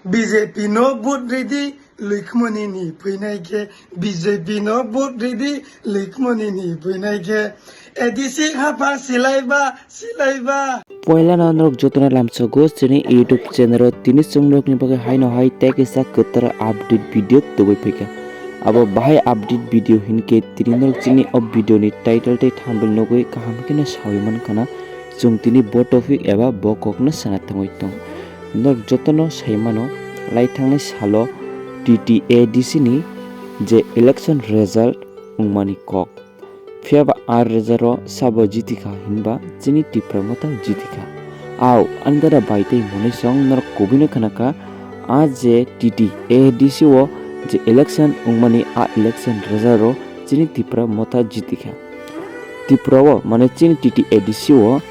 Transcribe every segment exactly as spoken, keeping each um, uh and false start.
B J P no vote ridi, Luikmoni ni phuinai khe, B J P no vote ridi, Luikmoni ni phuinai khe, A D C hapha silaiba, silaiba. Poilano norok jotono lamsogo chini YouTube channel o tini chwng norokni bagwi haino hai tei kisa kwtal update video tubui phaikha. Abo bahai update video hinkhe tini norok chini o video ni title tei thumbnail nugwi kaham kheno sawi mankha na chwng tini bo topic eba bo kokno sana thangwi tong. Norok jotono sai mano, lai thangnai salo T T A D C ni je election result wngmani kok. Phiya ba a result o sabo jitikha hinba chini Tipra Motha jitikha. Au, ani dada bai tei monai song norok kubui no khna kha, a je T T A D C o je election wngmani a election result o chini Tipra Motha jitikha. Tripura o, mane chini T T A D C o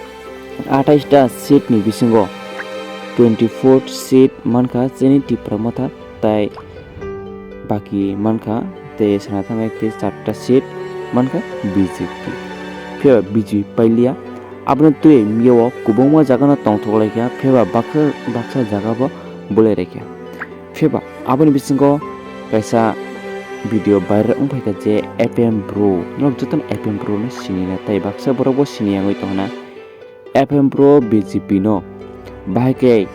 athais ta seat ni bisingo twenty four seat mankha chini Tipra Motha, tai baki mankha tei sana thangwi tei charta seat mankha B J P. Phiya B J P pailiya, abono twi miya o kwbangma jaga no tongthok laikha, phiya ba baksa, baksa jaga bo bulai raikha. Phiya ba aboni bisingo kaisa video viral wng phaikha je F M Bro, norok jotono F M Bro no sini na, tai baksa borok bo sini yangwi tongna. F M Bro B J P no bahai khe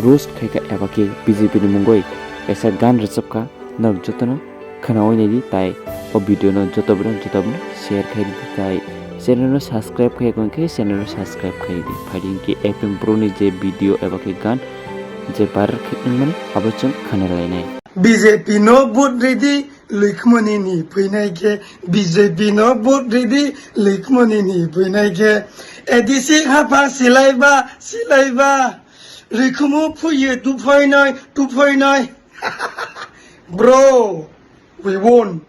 roast khaikha eba khe B J P ni mungwi kaisa gan rwchapkha, norok jotono khwnawi naidi, tai o video no joto borok joto borok share khai ridi, tai channel no subscribe khai khe channel no subscribe khai ridi. Phaidi hinkhe F M Bro ni je video eba khe gan je viral khe wngmani abo chwng khwnalainai. B J P no vote ridi, Luikmoni ni phuinai khe, B J P no vote ridi, Luikmoni ni phuinai khe, A D C hapha silaiba, silaiba, rikhumu phuye tuphainai, tuphainai. Bro, we won.